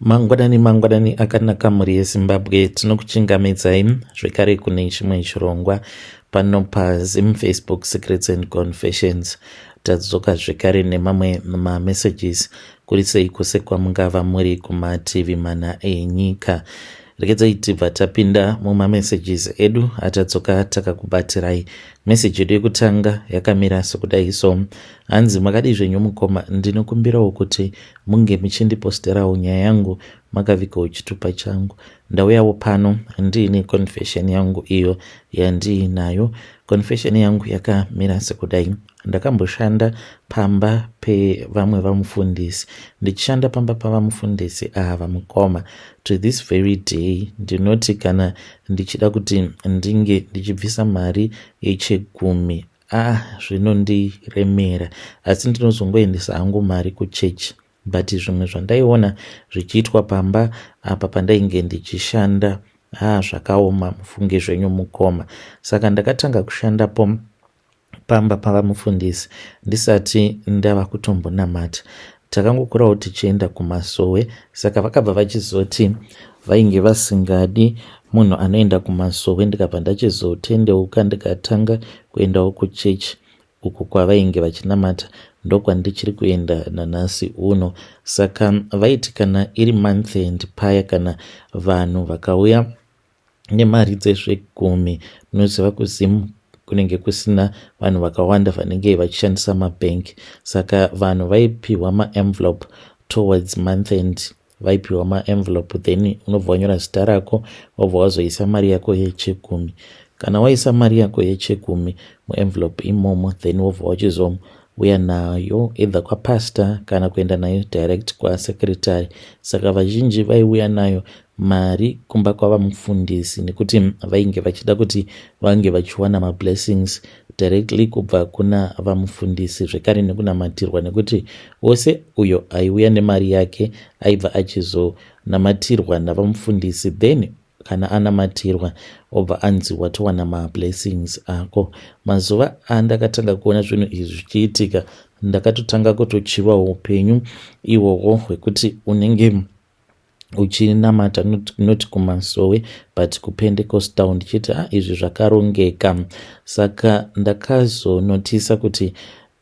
Mangwanani mangwanani akanaka mhuri yeZimbabwe, tinokuchingamidzai zvekare kune chimwe chirongwa pano paZim Facebook Secrets and Confessions. Tadzoka zvekare nemamwe mamessages kuri sei kwose kwamungava muri kumativi mana enyika. Regedzai tibva tapinda mumamessages edu atadzoka takakubatirai. Message yedu yekutanga yakamira sekudai so. Hanzi makadii zvenyu mukoma, ndinokumbirawo kuti munge muchindiposterawo nyaya yangu makavigawo chitupa changu. Ndauyawo pano ndiine confession yangu iyo yandiinayo. Confession yangu yakamira sekudai. Ndakamboshanda pamba pevamwe vamufundisi. Ndichishanda pamba pavamufundisi ava mukoma, to this very day ndinoti kana ndichida kuti ndinge ndichibvisa mari yechegumi, ah, zvinondiremera, asi ndinozongoendesa hangu mari kuchechi. But zvimwe zvandaiona zvichiitwa pamba apa pandainge ndichishanda, ah, zvakaoma mufunge zvenyu mukoma. Saka ndakatanga kushandapo pamba pavamufundisi ndisati ndava kutombonamata. Takangokurawo tichienda kumasowe, saka vakabva vachizoti vainge vasingadi munhu anoenda kumasowe. Ndikabva ndachizotendeuka ndikatanga kuendawo kuchechi uku kwavainge vachinamata, ndokwandichiri kuenda nanhasi uno. Saka vaiti kana iri month end paya, kana vanhu vakauya nemari dzezvegumi, munoziva kuZimu kunenge kusina vanhu vakawanda vanenge vachishandisa mabhengi, saka vanhu vaipiwa maenvelope towards month end. Vaipiwa maenvelope, then unobva wanyora zita rako, wobva wazoisa mari yako yechegumi. Kana waisa mari yako yechegumi muenvelope imomo, then wobva wachizouya nayo either kwapastor kana kuenda nayo direct kwasecretary. Saka vazhinji vaiuya nayo mari kumba kwavamufundisi nekuti vainge vachida kuti vange vachiwana mablessings directly kubva kuna vamufundisi, zvekare nekunamatirwa, nekuti wose uyo aiuya nemari yake aibva achizonamatirwa navamufundisi. Then kana anamatirwa, obva anzi watowana mablessings ako. Mazuva andakatanga kuona zvinhu izvi zvichiitika, ndakatotanga kutochiva upenyu ihwohwo hwekuti unenge uchinamata not kumasowe but kuPentecostal, ndichiti, ah, izvi zvakarongeka. Saka ndakazonotisa kuti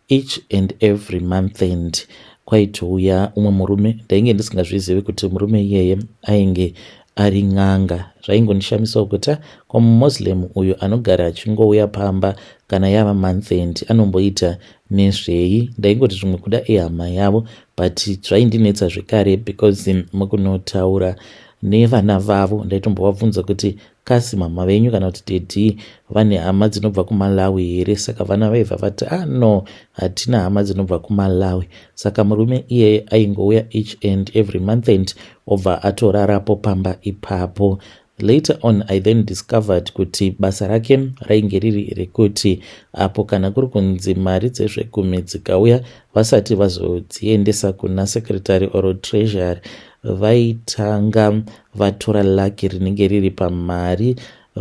each and every month end kwaitouya umwe murume. Ndainge ndisingazvizivi kuti murume iyeye ainge ari n'anga. Zvaingondishamisawo kuti kwamumuslim uyu anogara achingouya pamba kana yava month end anomboita nezvei. Ndaingoti zvimwe kuda ihama yavo, but zvaindinetsa zvekare because mukunotaura nevana vavo ndaitombovabvunza kuti kasi mama venyu kana kuti daddy vane hama dzinobva kuMalawi here? Saka vana vaibva vati, ah, no, hatina hama dzinobva kuMalawi. Saka murume iyeye aingouya each and every month end, obva atorarapo pamba ipapo. Later on I then discovered kuti basa rake rainge riri rekuti apo kana kuri kunzi mari dzezvegumi dzikauya, vasati vazodziendesa kuna secretary or treasury, vaitanga vatora luck rinenge riri pamari.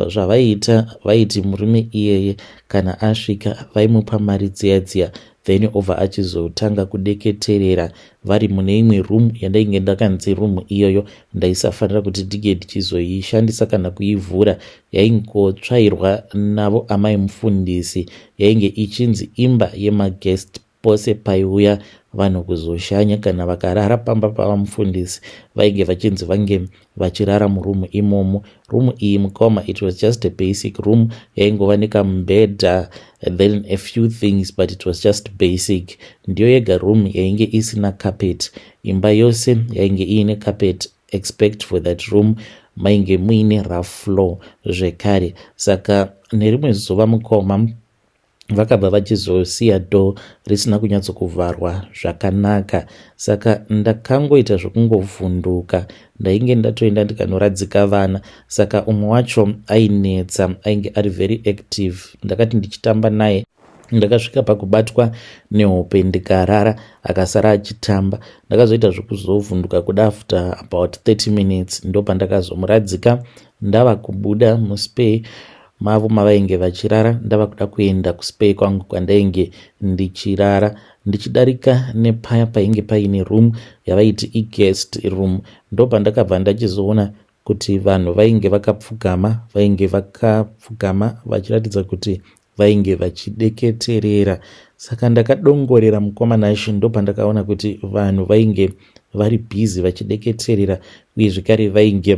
Zvavaiita, vaiti murume iyeye kana asvika, vaimupa mari dziya dziya, then obva achizotanga kudeketerera vari mune imwe room yandainge ndakanzi room iyoyo ndaisafanira kuti ndinge ndichizoishandisa kana kuivhura. Yaingotsvairwa navo amai mufundisi. Yainge ichinzi imba yemaguest. Pose paiuya vanhu kuzoshanya kana vakarara pamba pavamufundisi, vainge vachinzi vange vachirara murumu imomo. Rumu iyi mukoma, it was just a basic room yaingova nekamubhedha, then a few things, but it was just basic. Ndiyo yega room yainge isina carpet. Imba yose yainge iine carpet except for that room. Mainge muine rough floor zvekare. Saka nerimwe zuva mukoma, vakabva vachizosiya door risina kunyatsokuvharwa zvakanaka. Saka ndakangoita zvokungovhunduka. Ndainge ndatoenda ndikanoradzika vana. Saka umwe wacho ainetsa, ainge ari very active. Ndakati ndichitamba naye, ndakasvika pakubatwa nehope ndikarara, akasara achitamba. Ndakazoita zvokuzovhunduka kuda after about 30 minutes, ndopandakazomuradzika ndava kubuda muspare mavo mavainge vachirara, ndava kuda kuenda kuspare kwangu kwandainge ndichirara. Ndichidarika nepaya painge paine room yavaiti iguest room, ndopandakabva ndachizoona kuti vanhu vainge vakapfugama, vainge vakapfugama vachiratidza kuti vainge vachideketerera. Saka ndakadongorera mukoma Nashe, ndopandakaona kuti vanhu vainge vari bhizi vachideketerera, uye zvekare vainge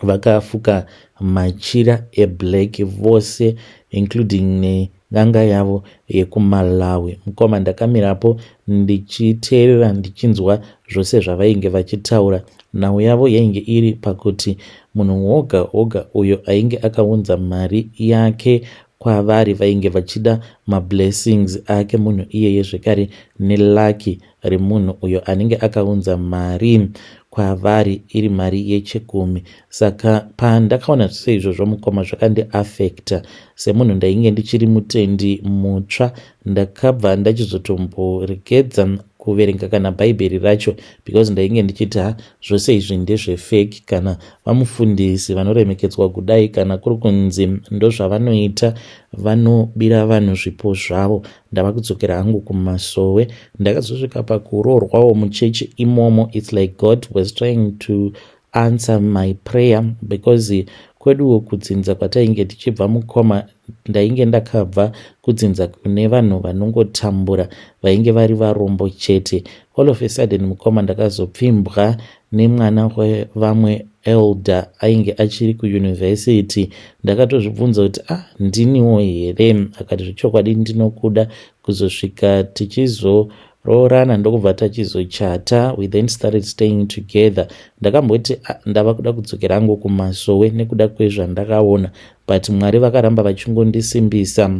vakafuka machira eblack vose, including nen'anga yavo yekuMalawi. Mukoma, ndakamirapo ndichiteerera, ndichinzwa zvose zvavainge vachitaura. Nhau yavo yainge iri pakuti munhu woga woga uyo ainge akaunza mari yake kwavari, vainge vachida mablessings ake munhu iyeye, zvekare nelucky remunhu uyo anenge akaunza mari kwavari, iri mari yechegumi. Saka pandakaona zvose izvozvo, mukoma, zvakandiafecta semunhu ndainge ndichiri mutendi mutsva. Ndakabva ndachizotomboregedza kuverenga kana Bhaibheri racho, because ndainge ndichiti, ha, zvose izvi ndezvefake. Kana vamufundisi vanoremekedzwa kudai, kana kuri kunzi ndozvavanoita, vanobira vanhu zvipo zvavo, ndava kudzokera hangu kumasowe. Ndakazosvika pakuroorwawo muchechi imomo. It's like God was trying to answer my prayer, because kweduwo kudzinza kwatainge tichibva, mukoma, ndainge ndakabva kudzinza kune vanhu vanongotambura, vainge vari varombo chete. All of a sudden, mukoma, ndakazopfimbwa nemwana wevamwe elder ainge achiri kuyunivhesiti. Ndakatozvibvunza kuti, "Ah, ndiniwo here?" Akati, "Zvechokwadi ndinokuda." Kuzosvika tichizoroorana, ndokubva tachizochata. We then started staying together. Ndakamboti, ah, ndava kuda kudzokera hangu kumasowe nekuda kwezvandakaona, but Mwari vakaramba vachingondisimbisa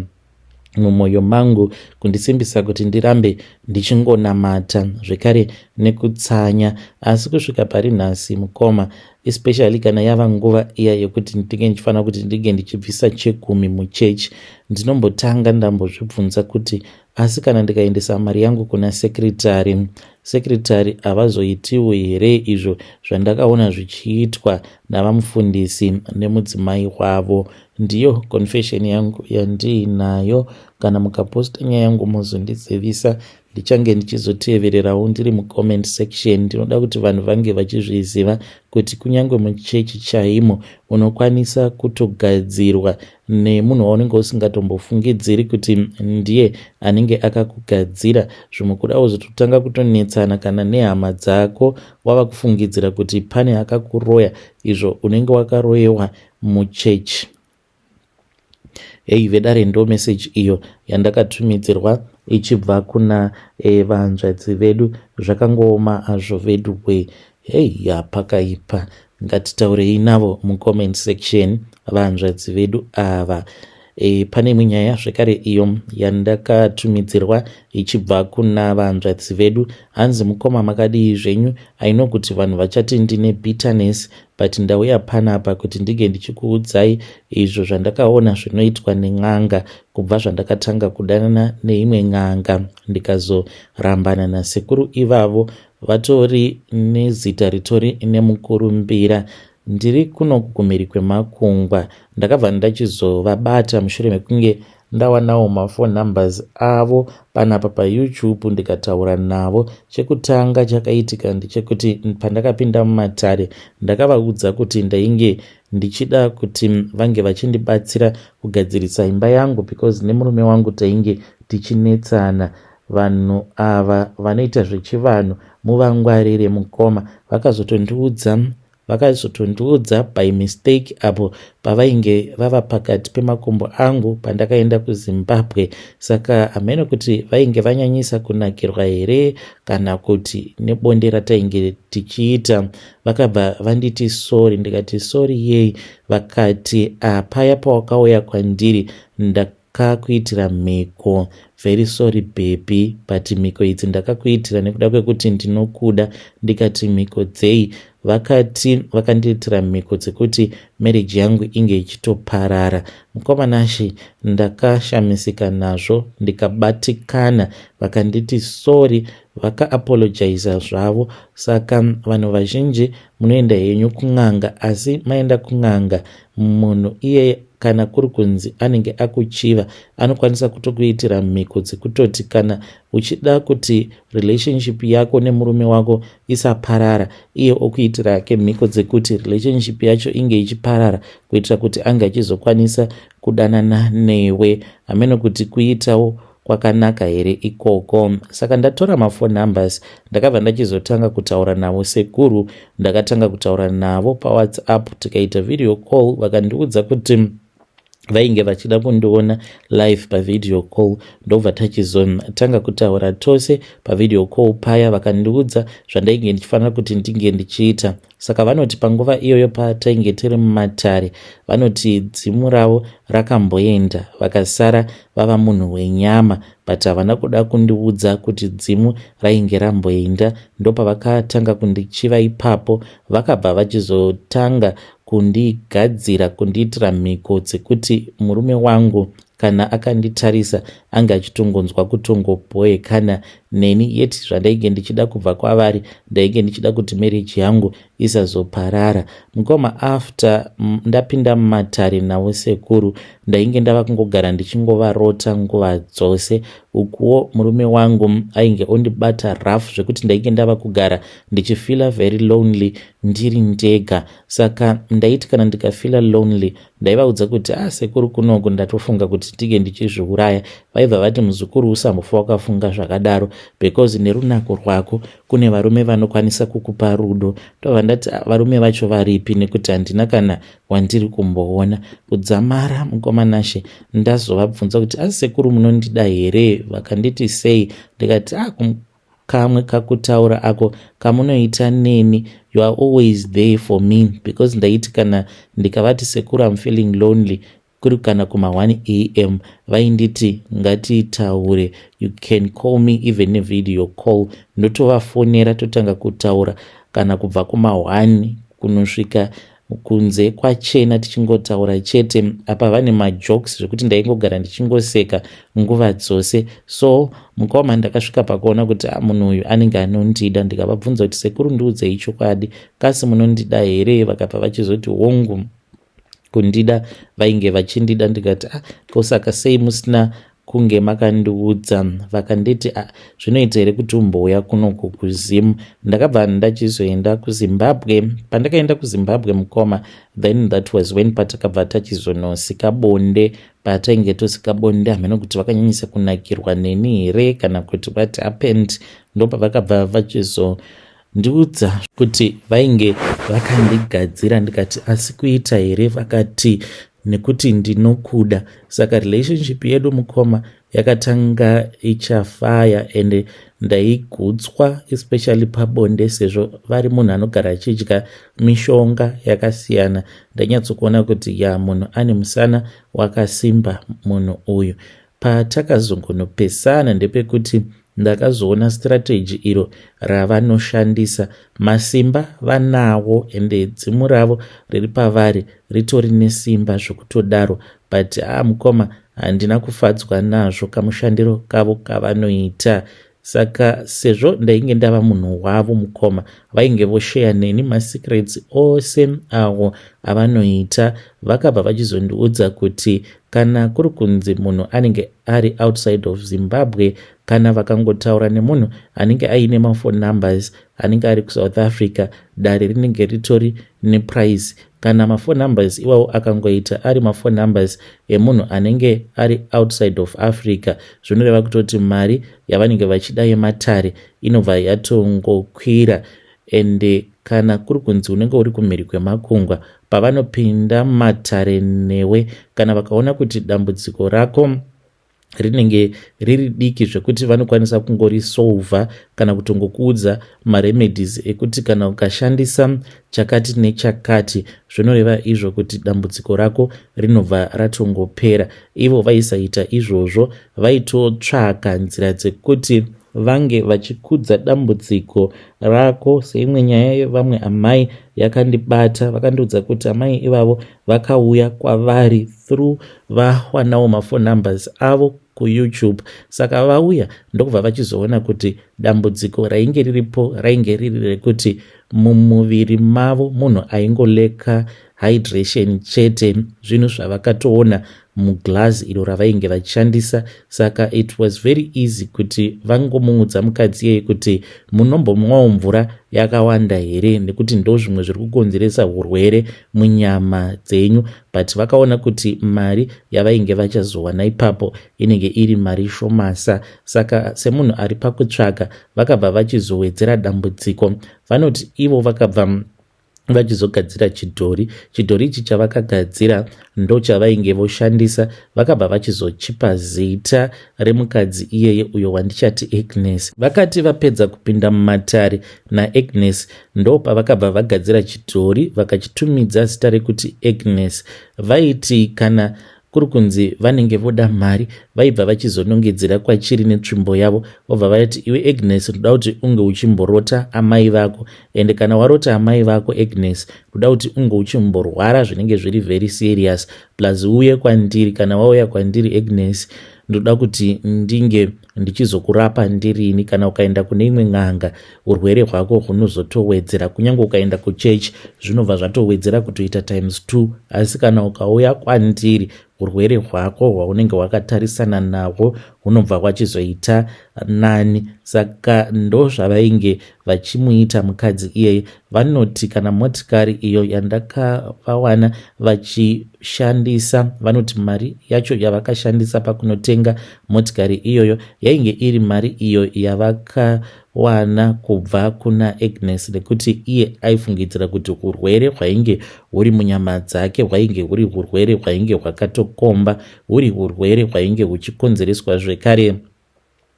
mumwoyo mangu, kundisimbisa kuti ndirambe ndichingonamata zvekare nekutsanya. Asi kusvika pari nhasi, mukoma, especially kana yava nguva iya yekuti ndinge ndichifanira kuti ndinge ndichibvisa chegumi muchechi, ndinombotanga ndambozvibvunza kuti, asi kana ndikaendesa mari yangu kuna secretary, secretary havazoitiwo here izvo zvandakaona zvichiitwa navamufundisi nemudzimai wavo? Ndiyo confession yangu yandiinayo. Kana mukaposta nyaya yangu, muzondizivisa, ndichange ndichizotevererawo ndiri mucomment section. Ndinoda kuti vanhu vange vachizviziva kuti kunyange muchechi chaimo unokwanisa kutogadzirwa nemunhu waunenge usingatombofungidziri kuti ndiye anenge akakugadzira. Zvimwe kuda kuzototanga kutonetsana kana nehama dzako, wava kufungidzira kuti pane akakuroya, izvo unenge wakaroyewa muchechi. Hei vedare, ndo meseji iyo yandakatumidzirwa ichibva kuna vanzvadzi vedu. Zvakangooma hazvo vedu we. Hei, yapakaipa. Ngatitaurei navo mucomment section, vanzvadzi vedu ava. Pane imwe nyaya zvekare iyo yandakatumidzirwa ichibva kuna vanzvadzi vedu. Hanzi, "Mukoma, makadii zvenyu? Aino kuti vanhu vachati ndine bitterness, but ndauya panapa kuti ndinge ndichikuudzai izvo zvandakaona zvinoitwa nen'anga kubva zvandakatanga kudanana neimwe n'anga, ndikazorambana nasekuru ivavo vatori nezita ritori nemukurumbira. Ndiri kuno kumhiri kwemakungwa. Ndakabva ndachizovabata mushure mekunge ndawanawo maphone numbers avo panapa paYouTube, ndikataura navo. Chekutanga chakaitika ndechekuti pandakapinda mumatare, ndakavaudza kuti ndainge ndichida kuti vange vachindibatsira kugadzirisa imba yangu, because nemurume wangu tainge tichinetsana. Vanhu ava vanoita zvechivanhu, muvangwarire, mukoma." Vakazotondiudza by mistake apo pavainge vava pakati pemakumbo angu pandakaenda kuZimbabwe. Saka hamene kuti vainge vanyanyisa kunakirwa here kana kuti nebonde ratainge tichiita. Vakabva vanditi sorry. Ndikati, "Sorry yei?" Vakati, "Paya pawakauya kwandiri, ndakakuitira mhiko. Very sorry, baby, but mhiko idzi ndakakuitira nekuda kwekuti ndinokuda." Ndikati, "Mhiko dzei?" Vakati vakandiitira mhiko dzekuti marriage yangu inge ichitoparara. Mukoma Nashe, ndakashamisika nazvo, ndikabatikana. Vakanditi sorry, vakaapologiza zvavo. Saka vanhu vazhinji munoenda henyu kun'anga, asi maenda kun'anga, munhu iye kana Kana kuri kunzi anenge akuchiva, anokwanisa kutokuitira mhiko dzekutoti kana uchida kuti relationship yako nemurume wako isaparara, iye okuitira hake mhiko dzekuti relationship yacho inge ichiparara kuitira kuti ange achizokwanisa kudanana newe. Hameno kuti kuitawo kwakanaka here ikoko. Saka ndatora maphone numbers, ndakabva ndachizotanga kutaura navo sekuru. Ndakatanga kutaura navo paWhatsApp, tikaita video call. Vakandiudza kuti vainge vachida kundiona live pavideo call, ndobva tachizotanga kutaura tose pavideo call paya. Vakandiudza zvandainge ndichifanira kuti ndinge ndichiita. Saka vanoti panguva iyoyo patainge tiri mumatare, vanoti dzimu ravo rakamboenda, vakasara vava munhu wenyama, but havana kuda kundiudza kuti dzimu rainge ramboenda. Ndopavakatanga kundichiva ipapo. Vakabva vachizotanga kundigadzira, kundiitira mhiko dzekuti murume wangu kana akanditarisa ange achitongonzwa kutongobhoekana neni. Yet zvandainge ndichida kubva kwavari, ndainge ndichida kuti marriage yangu isazoparara. Mukoma, after ndapinda mumatare navo sekuru, ndainge ndava kungogara ndichingovarota nguva dzose. Ukuwo murume wangu ainge ondibata rough, zvekuti ndainge ndava kugara ndichifeela very lonely, ndiri ndega. Saka ndaiti kana ndikafeela lonely, ndaivaudza kuti, "Ah, sekuru, kunoku ndatofunga kuti ndinge ndichizviuraya." Vaibva vati, "Muzukuru, usambofa wakafunga zvakadaro, because nerunako rwako kune varume vanokwanisa kukupa rudo." Ndobva ndati, "Ah, varume vacho varipi? Nekuti handina kana wandiri kumboona kudzamara." Mukoma Nashe, ndazovabvunza kuti, "Asi sekuru, munondida here?" Vakanditi, "Sei?" Ndikati, "Ah, kamwe kakutaura ako kamunoita neni, you are always there for me." Because ndaiti kana ndikavati, "Sekuru, am feeling lonely," kuri kana kuma1 am, vainditi, "Ngatitaure, you can call me even nevideo call." Ndotovafonera, totanga kutaura kana kubva kuma1 kunosvika kunze kwachena, tichingotaura chete. Apa vane majokes zvekuti ndaingogara ndichingoseka nguva dzose. So mukoma, ndakasvika pakuona kuti, ah, munhu uyu anenge anondida. Ndikavabvunza kuti, "Sekuru, ndiudzei chokwadi, kasi munondida here?" Vakabva vachizoti hongu, kundida vainge vachindida. Ndikati, "Ah, kosaka sei musina kunge makandiudza?" Vakanditi, "Ah, zvinoita here kuti umbouya kunoku kuZim?" Ndakabva ndachizoenda kuZimbabwe. Pandakaenda kuZimbabwe, mukoma, then that was when patakabva tachizonosika bonde. Patainge tosika bonde, hameno kuti vakanyanyisa kunakirwa neni here kana kuti what happened, ndopavakabva vachizo ndiudza kuti vainge vakandigadzira. Ndikati, "Asi kuita here?" Vakati, "Nekuti ndinokuda." Saka relationship yedu, mukoma, yakatanga ichafaya, ende ndaigutswa, especially pabonde, sezvo vari munhu anogara achidya mishonga yakasiyana. Ndanyatsokuona kuti, ya, munhu ane musana wakasimba munhu uyu. Patakazongonopesana ndepekuti ndakazoona strategy iro ravanoshandisa. Masimba vanawo, ende dzimu ravo riri pavari ritori nesimba zvokutodaro, but a ah, mukoma, handina kufadzwa nazvo kamushandiro kavo kavanoita. Saka sezvo ndainge ndava munhu wavo, mukoma, vainge vosheya neni masecrets ose awo avanoita. Vakabva vachizondiudza kuti kana kuri kunzi munhu anenge ari outside of Zimbabwe, kana vakangotaura nemunhu anenge aine maphone numbers anenge ari kuSouth Africa, dare rinenge ritori neprice. Kana maphone numbers iwawo akangoita ari maphone numbers emunhu anenge ari outside of Africa, zvinoreva kutoti mari yavanenge vachida yematare inobva yatongokwira. Ende kana kuri kunzi unenge uri kumhiri kwemakungwa, pavanopinda matare newe, kana vakaona kuti dambudziko rako rinenge riri diki zvekuti vanokwanisa kungorisolva kana kutongokuudza maremedies ekuti kana ukashandisa chakati nechakati, zvinoreva izvo kuti dambudziko rako rinobva ratongopera, ivo vaisaita izvozvo. Vaitotsvaka nzira dzekuti vange vachikudza dambudziko rako. Seimwe nyaya yevamwe amai yakandibata, vakandiudza kuti amai ivavo vakauya kwavari through vawanawo maphone numbers avo kuYouTube. Saka vauya, ndokubva vachizoona kuti dambudziko rainge riripo rainge riri rekuti mumuviri mavo munhu aingoleka Hydration chete, zvinhu zvavakatoona muglass iro ravainge vachishandisa. Saka it was very easy kuti vangomuudza mukadzi iyeye kuti munombomwawo mvura yakawanda here, nekuti ndo zvimwe zviri kukonzeresa urwere munyama dzenyu. But vakaona kuti mari yavainge vachazowana ipapo inenge iri mari shomasa. Saka semunhu ari pakutsvaga, vakabva vachizowedzera dambudziko. Vanoti ivo vakabva vachizogadzira chidhori. Chidhori ichi chavakagadzira ndo chavainge voshandisa. Vakabva vachizochipa zita remukadzi iyeye uyo wandichati Agnes. Vakati vapedza kupinda mumatare naAgnes, ndo pavakabva vagadzira chidhori, vakachitumidza zita rekuti Agnes. Vaiti kana kuri kunzi vanenge voda mari, vaibva vachizonongedzera kwachiri netsvimbo yavo, vobva vati, "Iwe Agnes, ndoda kuti unge uchimborota amai vako. Ende kana warota amai vako, Agnes, ndoda kuti unge uchimborwara zvinenge zviri very serious, plus uye kwandiri. Kana wauya kwandiri, Agnes, ndoda kuti ndinge ndichizokurapa ndirini. Kana ukaenda kune imwe n'anga, urwere hwako hunozotowedzera. Kunyange ukaenda kuchechi, zvinobva zvatowedzera kutoita times two. Asi kana ukauya kwandiri, urwere hwako hwaunenge hwakatarisana nahwo hunobva hwachizoita nani." Saka ndo zvavainge vachimuita mukadzi iyeye. Vanoti kana motikari iyo yandakavawana vachishandisa, vanoti mari yacho yavakashandisa pakunotenga motikari iyoyo yainge iri mari iyo yavakawana kubva kuna Agnes, nekuti iye aifungidzira kuti urwere hwainge huri munyama dzake hwainge huri urwere hwainge hwakatokomba, huri urwere hwainge huchikonzereswa zvekare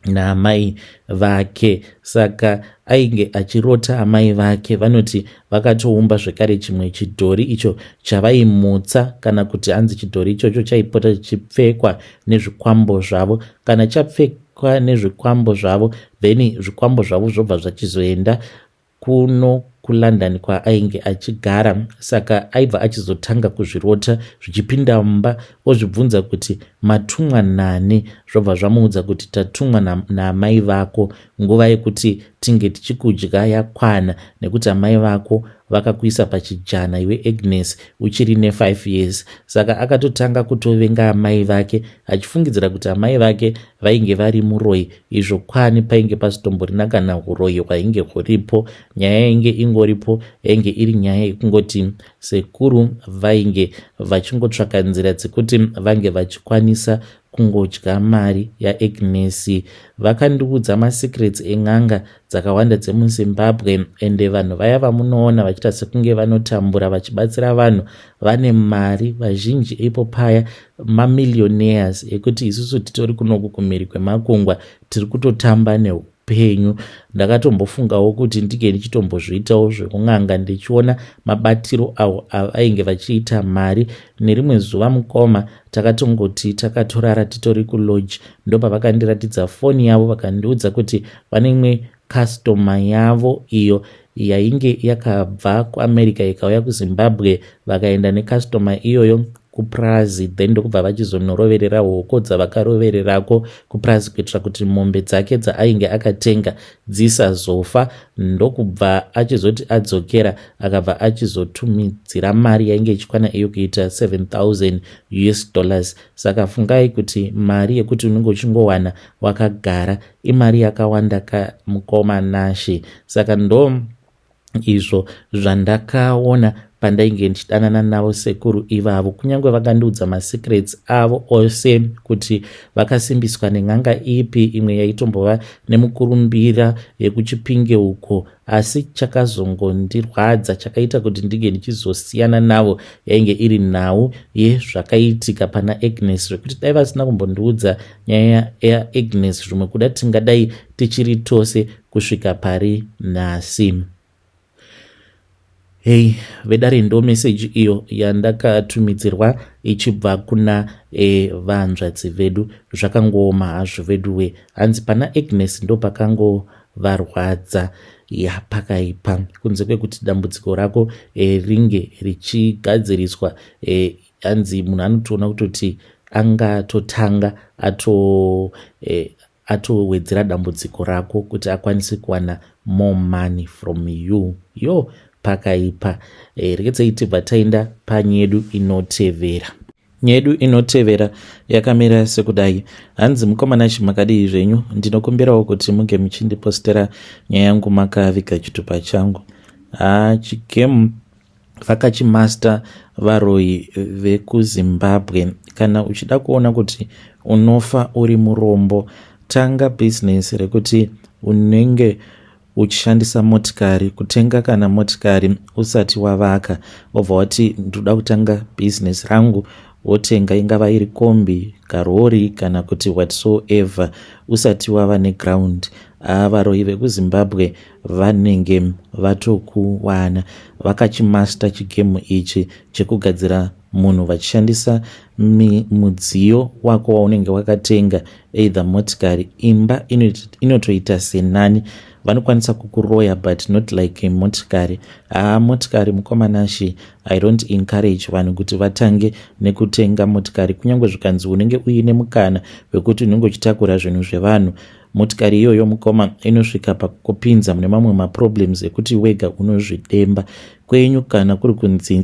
naamai vake. Saka ainge achirota amai vake. Vanoti vakatoumba zvekare chimwe chidhori icho chavaimutsa, kana kuti hanzi chidhori ichocho chaipota chichipfekwa nezvikwambo zvavo. Kana chapfekwa nezvikwambo zvavo, then zvikwambo zvavo zvobva zvachizoenda kuno kuLondon kwaainge achigara. Saka aibva achizotanga kuzvirota zvichipinda mumba, ozvibvunza kuti matumwa nani, zvobva zvamuudza kuti tatumwa naamai vako. Nguva yekuti tinge tichikudya yakwana, nekuti amai vako vakakuisa pachijana iwe Agnes uchiri ne5 years. Saka akatotanga kutovenga amai vake, achifungidzira kuti amai vake vainge vari muroi, izvo kwani painge pasitomborina kana uroyi hwainge huripo. Nyaya yainge ingoripo yainge iri nyaya yekungoti sekuru vainge vachingotsvaka nzira dzekuti vange vachikwanisa kungodya mari yaAgnes. Vakandiudza masecrets en'anga dzakawanda dzemuZimbabwe. Ende vanhu vaya vamunoona vachiita sekunge vanotambura vachibatsira vanhu vane mari, vazhinji ipo paya mamillionaires ekuti isusu titori kunoku kumhiri kwemakungwa tiri kutotamba neupenyu. Ndakatombofungawo kuti ndinge ndichitombozviitawo zvekun'anga, ndichiona mabatiro avo avainge vachiita mari. Nerimwe zuva, mukoma, takatongoti takatorara titori kulodge, ndopavakandiratidza foni yavo, vakandiudza kuti vane imwe customer yavo iyo yainge yakabva kuAmerica ikauya kuZimbabwe. Vakaenda necustomer iyoyo kupurazi, then ndokubva vachizonoroverera hoko dzavakarovererako kupurazi kuitira kuti mombe dzake dzaainge akatenga dzisazofa. Ndokubva achizoti adzokera, akabva achizotumidzira mari yainge ichikwana iyo kuita 7000 US dollars. Saka fungai kuti mari yekuti unenge uchingowana wakagara imari yakawanda kamukoma Nashe. Saka ndo izvo zvandakaona pandainge ndichidanana navo sekuru ivavo. Kunyange vakandiudza masecrets avo ose, kuti vakasimbiswa nen'anga ipi, imwe yaitombova nemukurumbira yekuChipinge uko, asi chakazongondirwadza, chakaita kuti ndinge ndichizosiyana navo, yainge iri nhau yezvakaitika pana Agnes, zvekuti dai vasina kumbondiudza nyaya yaAgnes, zvimwe kuda tingadai tichiri tose kusvika pari nhasi. Hei vedare, ndo meseji iyo yandakatumidzirwa ichibva kuna vanzvadzi vedu. Zvakangooma hazvo veduwe. Hanzi pana Agnes ndo pakangovarwadza. Ya, pakaipa. Kunze kwekuti dambudziko rako ringe richigadziriswa, hanzi munhu anotoona kutoti angatotanga atowedzera dambudziko rako kuti akwanise kuwana more money from you. Yo. Pakaipa. Regedzai tibva taenda panyedu inotevera. Nyedu inotevera yakamira sekudai. Hanzi, "Mukomana chi, makadii zvenyu? Ndinokumbirawo kuti munge muchindipostera nyaya yangu makaviga chitupa changu." Ha, chigame vakachimaster varoi vekuZimbabwe. Kana uchida kuona kuti unofa uri murombo, tanga bhizinesi rekuti unenge uchishandisa motikari. Kutenga kana motikari usati wavaka, wobva wati, "Ndoda kutanga bhizinesi rangu," wotenga, ingava iri kombi, karori kana kuti whatsoever, usati wava neground. Varoi vekuZimbabwe vanenge vatokuwana. Vakachimaster chigame ichi chekugadzira munhu vachishandisa mudziyo wako waunenge wakatenga, either motikari, imba inotoita senani. Vanokwanisa kukuroya, but not like motikari. Haa, motikari, mukomanashi, I don't encourage vanhu kuti vatange nekutenga motikari, kunyange zvikanzi unenge uine mukana wekuti unenge uchitakura zvinhu zvevanhu. Motikari iyoyo, mukoma, inosvika pakupinza mune mamwe maproblems ekuti wega unozvidemba. Kwenyu kana kuri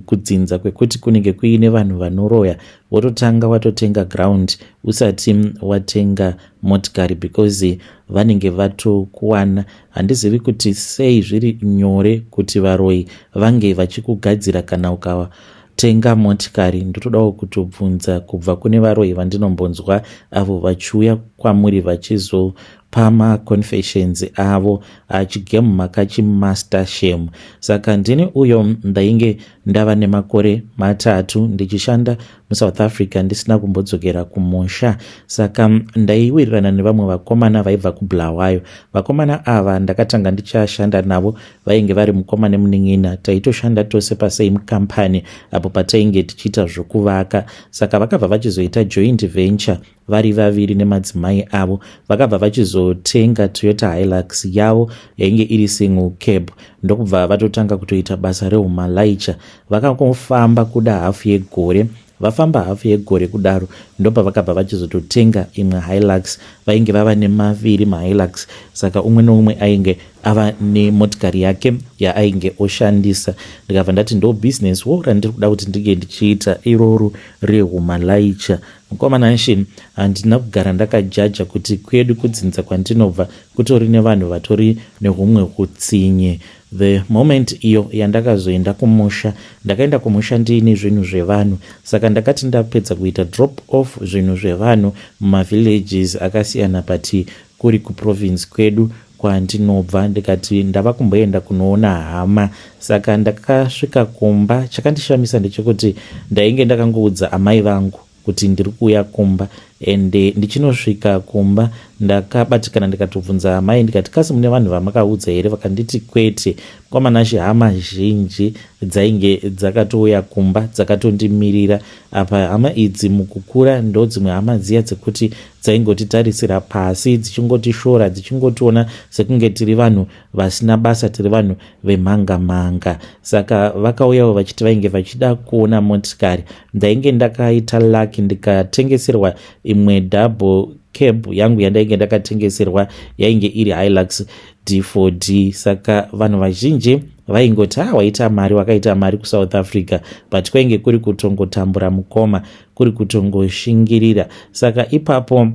kudzinza kwekuti kunenge kuine vanhu vanoroya, wototanga watotenga ground usati watenga motikari, because vanenge vatokuwana. Handizivi kuti sei zviri nyore kuti varoi vange vachikugadzira kana ukatenga motikari. Ndotodawo kutobvunza kubva kune varoi vandinombonzwa avo vachiuya kwamuri vachizopa maconfessions avo. Achigame makachimaster, shame. Saka ndini uyo ndainge ndava nemakore 3 ndichishanda muSouth Africa, ndisina kumbodzokera kumusha. Saka ndaiwirirana nevamwe vakomana vaibva kuBulawayo. Vakomana ava ndakatanga ndichashanda navo, vainge vari mukoma nemunin'ina. Taitoshanda tose pasame company apo patainge tichiita zvokuvaka. Saka vakabva vachizoita joint venture vari vaviri nemadzimai avo. Vakabva vachizotenga Toyota Hilux yavo yainge iri single cab, ndokubva vatotanga kutoita basa rehumalaicha. Vakangofamba kuda hafu yegore. Vafamba hafu yegore kudaro, ndopavakabva vachizototenga imwe Hilux. Vainge vava nemaviri maHilux, saka umwe neumwe ainge ava nemotikari yake yaainge oshandisa. Ndikabva ndati, "Ndo business wo randiri kuda kuti ndinge ndichiita iroro rehumalaicha." Mukomana nshi, handina kugara ndakajaja kuti kwedu kudzinza kwandinobva kutori nevanhu vatori nehumwe utsinye. The moment iyo yandakazoenda kumusha, ndakaenda kumusha ndiine zvinhu zvevanhu. Saka ndakati ndapedza kuita drop off zvinhu zvevanhu mumavillages akasiyana, but kuri kuprovince kwedu kwandinobva, ndikati ndava kumboenda kunoona hama. Saka ndakasvika kumba. Chakandishamisa ndechekuti ndainge ndakangoudza amai vangu kuti ndiri kuuya kumba, ende ndichinosvika kumba ndakabatikana. Ndikatobvunza amai ndikati, "Kasi mune vanhu vamakaudza here?" Vakanditi, "Kwete." Kwamanashe, hama zhinji dzainge dzakatouya kumba dzakatondimirira. Apa hama idzi mukukura ndo dzimwe hama dziya dzekuti dzaingotitarisira pasi, dzichingotishora, dzichingotiona sekunge tiri vanhu vasina basa, tiri vanhu vemhanga manga. Saka vakauyawo vachiti vainge vachida kuona motikari. Ndainge ndakaita lucky, ndikatengeserwa imwe double cab yangu. Yandainge ndakatengeserwa yainge iri Hilux D4D. Saka vanhu vazhinji vaingoti, "Ha, waita mari, wakaita mari kuSouth Africa," but kwainge kuri kutongotambura, mukoma, kuri kutongoshingirira. Saka ipapo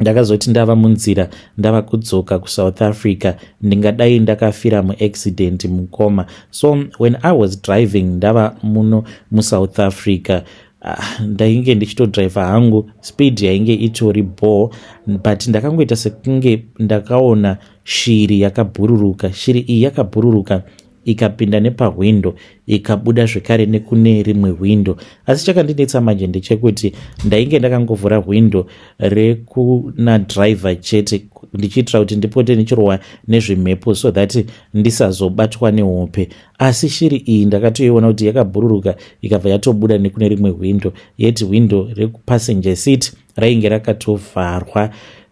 ndakazoti ndava munzira, ndava kudzoka kuSouth Africa, ndingadai ndakafira muaccident, mukoma. So when I was driving, ndava muno muSouth Africa, ndainge ndichitodhiraivha hangu, speed yainge itori ball, but ndakangoita sekunge ndakaona shiri yakabhururuka. Shiri iyi yakabhururuka, ikapinda nepahwindo, ikabuda zvekare nekune rimwe hwindo. Asi chakandinetsa manje ndechekuti ndainge ndakangovhura hwindo rekuna dhiraivha chete, ndichiitira kuti ndipote ndichirohwa nezvimhepo so that ndisazobatwa nehope. Asi shiri iyi ndakatoiona kuti yakabhururuka, ikabva yatobuda nekune rimwe hwindo, yeti hwindo rekupassenger seat rainge rakatovharwa.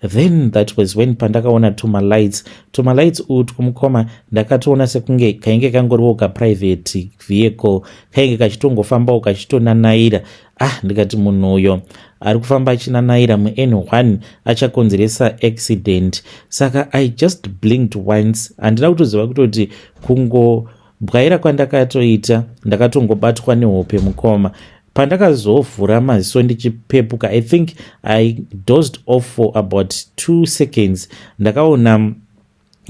Then that was when pandakaona tumalights, tumalights utwu, mukoma. Ndakatoona sekunge kainge kangoriwo kaprivate vehicle, kainge kachitongofambawo kachitonanaira. Ah, ndikati, "Munhu uyo ari kufamba achinanaira muN1 achakonzeresa accident." Saka I just blinked once. Handina kutoziva kutoti kungo Bwaira kwandakatoita ndakatongobatwa nehope mukoma. Pandakazovhura maziso ndichipepuka, I think I dozed off for about 2 seconds, ndakaona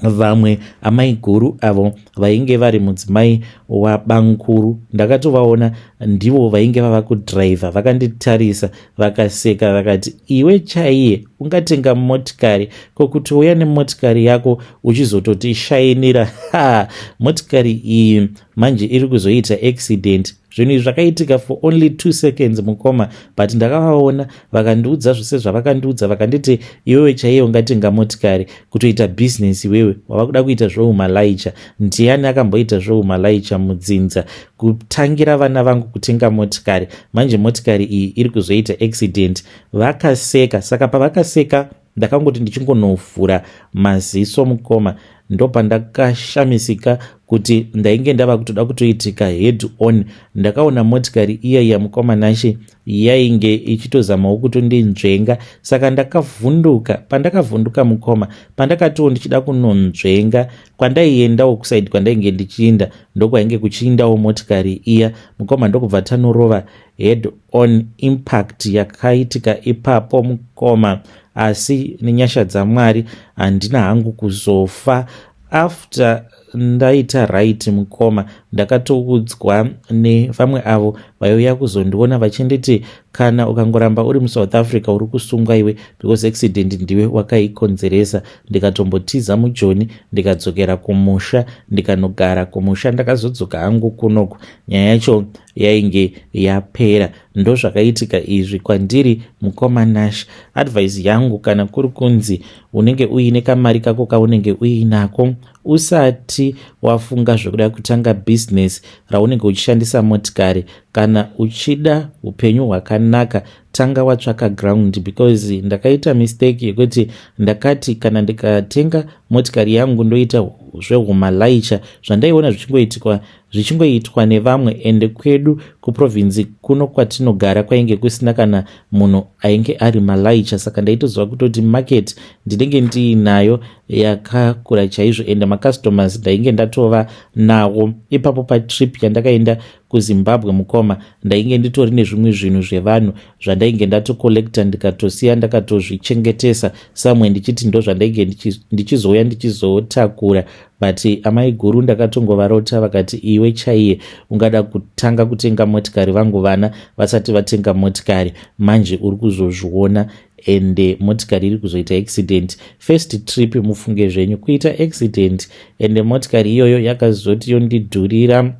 vamwe amai guru avo vainge vari mudzimai wabankuru. Ndakatovaona ndivo vainge vava kudhiraivha. Vakanditarisa, vakaseka, vakati, "Iwe chaiye ungatenga motikari? Ko kutouya nemotikari yako uchizototishayinira? Ha, motikari iyi manje iri kuzoita accident." Zvinhu izvi zvakaitika for only 2 seconds, mukoma, but ndakavaona vakandiudza zvose zvavakandiudza. Vakanditi, "Iwewe chaiye ungatenga motikari kutoita bhizinesi? Iwewe wava kuda kuita zvoumalaicha. Ndiani akamboita zvoumalaicha mudzinza kutangira vana vangu kutenga motikari? Manje motikari iyi iri kuzoita accident." Vakaseka. Saka pavakaseka, ndakangoti ndichingonovhura maziso, mukoma, ndopandakashamisika kuti ndainge ndava kutoda kutoitika head on. Ndakaona motikari iya yamukoma Nashe yainge ichitozamawo kutondinzvenga. Saka ndakavhunduka. Pandakavhunduka, mukoma, pandakatiwo ndichida kunonzvenga, kwandaiendawo, kuside kwandainge ndichiinda, ndokwainge kuchiindawo motikari iya, mukoma. Ndokubva tanorova head on. Impact yakaitika ipapo, mukoma, asi nenyasha dzaMwari handina hangu kuzofa. After ndaita right, mukoma, ndakatoudzwa nevamwe avo vaiuya kuzondiona vachinditi, "Kana ukangoramba uri muSouth Africa, uri kusungwa iwe, because accident ndiwe wakaikonzeresa." Ndikatombotiza mujoni, ndikadzokera kumusha, ndikanogara kumusha. Ndakazodzoka hangu kunoku, nyaya yacho yainge yapera. Ndozvakaitika izvi kwandiri, mukoma Nash. Advice yangu, kana kuri kunzi unenge uine kamari kako kaunenge uinako, usati wafunga zvekuda kutanga bhizinesi raunenge uchishandisa motikari, kana uchida upenyu hwakanaka, tanga watsvaka ground, because ndakaita mistake yekuti ndakati kana ndikatenga motikari yangu ndoita zvehumalaicha, zvandaiona zvichingoitikwa, zvichingoitwa nevamwe. Ende kwedu kuprovince kuno kwatinogara kwainge kusina kana munhu ainge ari malaicha. Saka ndaitoziva kutoti market ndinenge ndiinayo yakakura chaizvo, ende macustomers ndainge ndatova nawo ipapo. Patrip yandakaenda kuZimbabwe, mukoma, ndainge nditori nezvimwe zvinhu zvevanhu zvandainge ndatocollecta, ndikatosiya ndakatozvichengetesa samwe, ndichiti ndo zvandainge ndichizouya ndichizotakura. But amai guru ndakatongovarota vakati, "Iwe chaiye ungada kutanga kutenga motikari vangu vana vasati vatenga motikari? Manje uri kuzozviona, ende motikari iri kuzoita accident." First trip, mufunge zvenyu, kuita accident, ende motikari iyoyo yakazoti yondidhurira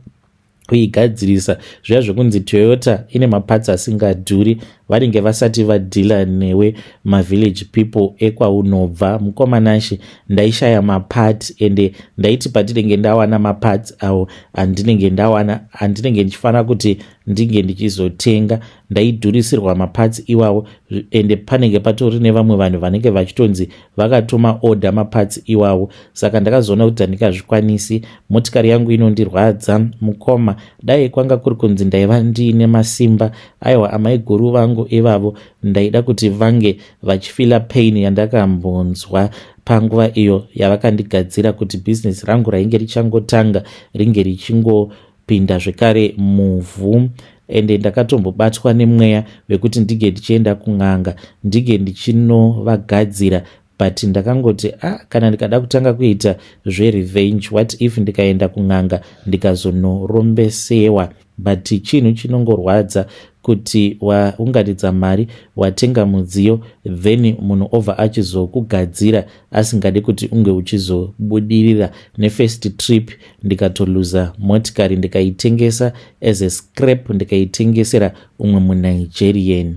kuigadzirisa. Zviya zvekunzi Toyota ine maparts asingadhuri, vanenge vasati vadeala newe mavillage people ekwaunobva. Mukoma Nashe, ndaishaya maparts, ende ndaiti patinenge ndawana maparts awo andinenge ndawana, andinenge ndichifanira kuti ndinge ndichizotenga, ndaidhurisirwa maparts iwawo. Ende panenge patori nevamwe vanhu vanenge vachitonzi vakatoma order maparts iwawo. Saka ndakazoona kuti handingazvikwanisi, motikari yangu inondirwadza, mukoma. Dai kwanga kuri kunzi ndaiva ndiine masimba, aiwa, amai guru vangu ivavo ndaida kuti vange vachifeela pain yandakambonzwa panguva iyo yavakandigadzira kuti bhizinesi rangu rainge richangotanga ringe richingopinda zvekare muvhu. Ende ndakatombobatwa nemweya wekuti ndinge ndichienda kun'anga, ndinge ndichinovagadzira, but ndakangoti, ah, kana ndikada kutanga kuita zverevenge, what if ndikaenda kun'anga ndikazonorombesewa? But chinhu chinongorwadza kuti waunganidza mari, watenga mudziyo, then munhu obva achizokugadzira asingadi kuti unge uchizobudirira. Nefirst trip ndikatoluza motikari, ndikaitengesa as a scrap, ndikaitengesera umwe muNigerian.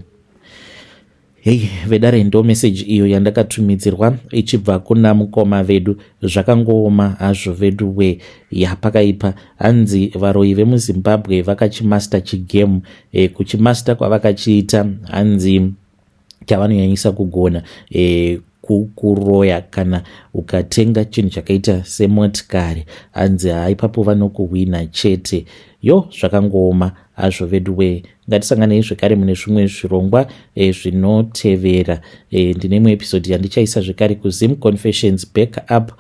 Hei vedare, ndo meseji iyo yandakatumidzirwa ichibva kuna mukoma vedu. Zvakangooma hazvo vedu we, yapakaipa. Hanzi varoyi vemuZimbabwe vakachimaster chigame. Kuchimaster kwavakachiita, hanzi chavanonyanyisa kugona kuroya kana ukatenga chinhu chakaita semotikari. Hanzi haipapo vanokuhwina chete. Yo, zvakangooma hazvo vedu we. Ngatisanganei zvekare mune zvimwe zvirongwa zvinotevera. Ndine imwe episode yandichaisa zvekare kuZim Confessions Back Up.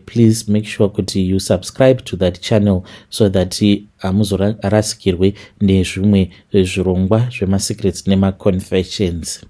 Please make sure kuti you subscribe to that channel so that hamuzorasikirwe nezvimwe zvirongwa zvemasecrets nemaconfessions.